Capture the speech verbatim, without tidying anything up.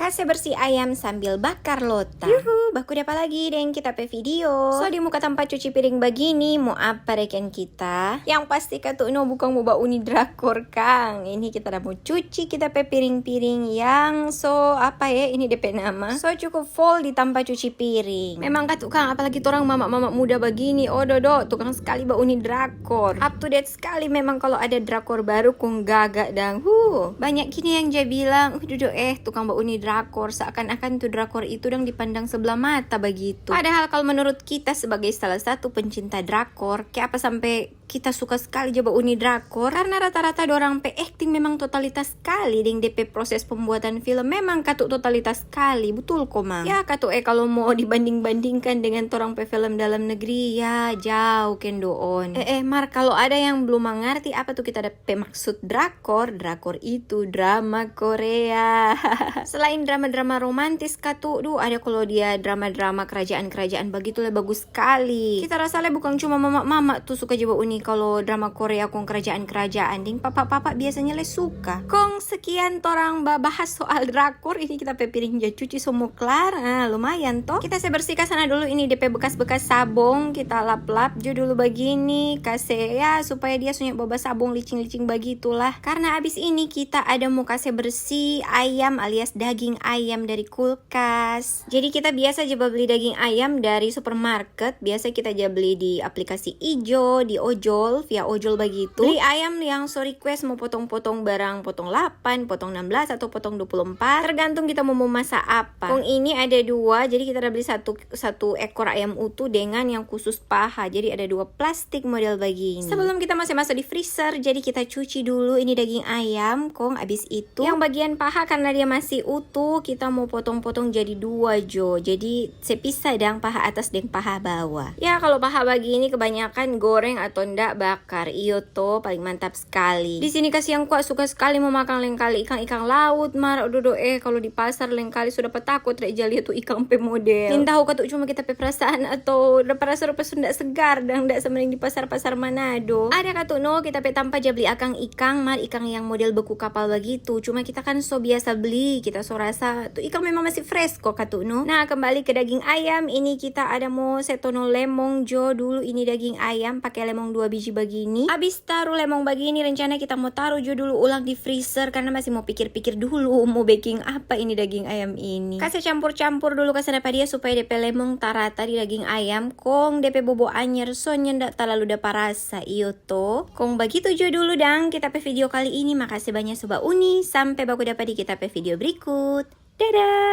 Kase bersi ayam sambil bakar lota. Yuhu, baku dapa lagi deng kita pe video. So, di muka tampa cuci piring bagini, mo apa reken kita? Yang pasti katu no bukang mo bauni drakor kang. Ini kita da mo cuci kita pe piring-piring yang so apa ya ini depe nama. So, cukup full di tampa cuci piring. Memang katu kang, apalagi torang mama-mama muda bagini, ododo, tukang skali bauni drakor. Up to date skali memang kalo ada drakor baru kong gaga dang. Huh, banyak kini yang ja bilang, "Uh, dudu eh, tukang bauni drakor," seakan-akan tu drakor itu dang dipandang sebelah mata bagitu. Padahal kalo menurut kita sebagai salah satu pencinta drakor, ke apa sampe kita suka skali ja bauni drakor? Karna rata-rata dorang pe akting memang totalitas skali deng depe proses pembuatan film memang katu totalitas skali, butul komang. Ya katu eh, kalo mo dibanding-bandingkan dengan torang pe film dalam negeri, ya jauh kendoon. Eh, eh, mar kalo ada yang blum mangarti apa tu kita da pe maksud drakor, drakor itu drama Korea. Selain drama-drama romantis katu, duh, ada kalo dia drama-drama kerajaan-kerajaan bagitu le bagus skali. Kita rasa le bukang cuma mama-mama tu suka ja bauni kalo drama Korea kong kerajaan-kerajaan, deng papa-papa biasanya le suka. Kong sekian torang babahas soal drakor, ini kita pe piring ja cuci so mo klar. Ah, lumayan to. Kita se bersih ka sana dulu ini depe bekas-bekas sabong, kita lap-lap jo dulu bagini, kase ya supaya dia so nyanda basabong licing-licing bagitulah. Karna abis ini kita ada mo kase bersih ayam alias daging ayam dari kulkas. Jadi kita biasa ja babli daging ayam dari supermarket, biasa kita ja bli di aplikasi ijo, di ojol, via ojol bagitu. Bli ayam yang so request mo potong-potong barang, potong delapan, potong enam belas, atau potong dua puluh empat, tergantung kita mo, mo masa apa. Kong ini ada dua, jadi kita da bli satu, satu ekor ayam utuh dengan yang khusus paha. Jadi ada dua plastik model bagini. Sebelum kita mase maso di freezer, jadi kita cuci dulu ini daging ayam. Kong abis itu, yang bagian paha karna dia masih utuh, kita mo potong-potong jadi dua jo. Jadi se pisah dang paha atas deng paha bawa. Ya, kalo paha bagini kebanyakan goreng atau nda bakar. Iyo to, paling mantap skali. Di sini kasiang kwa suka skali mo makang lengkali ikang-ikang laut, mar ododo eh, kalo di pasar lengkali so dapa tako tra ja lia tu ikang pe model. Nintau katu cuma kita pe perasaan atau da perasa rupa so nda segar dang nda sama deng di pasar-pasar Manado. Ada katu no kita pe tampa ja bli akang ikang, mar ikang yang model beku kapal bagitu. Cuma kita kan so biasa bli, kita so rasa tu ikang memang masih fresh ko katu no. Nah, kembali ke daging ayam, ini kita ada mo se tono lemong jo dulu ini daging ayam, pake lemong dua biji bagini. Abis taru lemong bagini, rencana kita mo taru jo dulu ulang di freezer karna masih mo pikir-pikir dulu mo beking apa ini daging ayam ini. Kase campur-campur dulu ka sana pa dia supaya depe lemong tarata di daging ayam, kong depe bobo anyer so nyanda talalu dapa rasa, iyo to. Kong bagitu jo dulu dang kita pe video kali ini. Makase banya so bauni, sampe baku dapa di kita pe video berikut. Dadah!